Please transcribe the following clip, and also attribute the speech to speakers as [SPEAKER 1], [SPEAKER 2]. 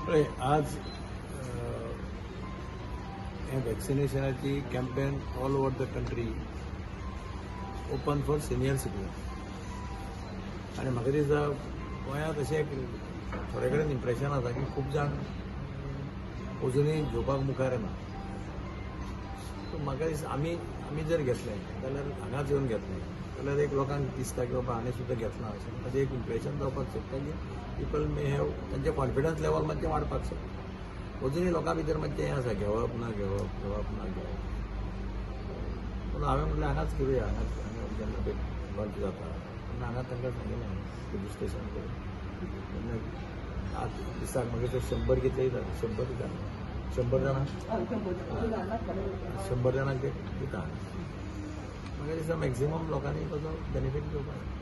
[SPEAKER 1] पळय, आज हें वॅक्सिनेशनाची campaign all over the country open for senior citizen आनी म्हाका दिसता गोंयांत अशें एक थोडे कडेन इम्प्रेशन आसा की खूब जाण अजुनूय घेवपाक मुखार येना. सो म्हाका दिसता आमी जर घेतलें जाल्यार, हांगाच येवन घेतलें जाल्यार एक लोकांक दिसता की बाबा हाणें सुद्दां घेतलां अशें. ताजें एक इम्प्रेशन जावपाक शकता की पिपल मे have, तांचें कॉन्फिडन्स लेवल मातशें वाडपाक शकता. अजुनूय लोकां भितर मातशें हें आसा, घेवप ना घेवप, घेवप ना घेवप. पूण हांवें म्हटलें हांगाच घेवया. हांगाच हांगा जेन्ना पळय लॉन्च जाता तेन्ना हांगा तांकां सांगिल्लें हांवें रजिस्ट्रेशन करून. तेन्ना आज दिसाक मागीर ते 100 कितले जाता, 100 दिता, 100 जाणां, 100 जाणांक ते दिता. म्हाका दिसता मॅक्झिमम लोकांनी ताचो बेनिफीट घेवपाक जाय.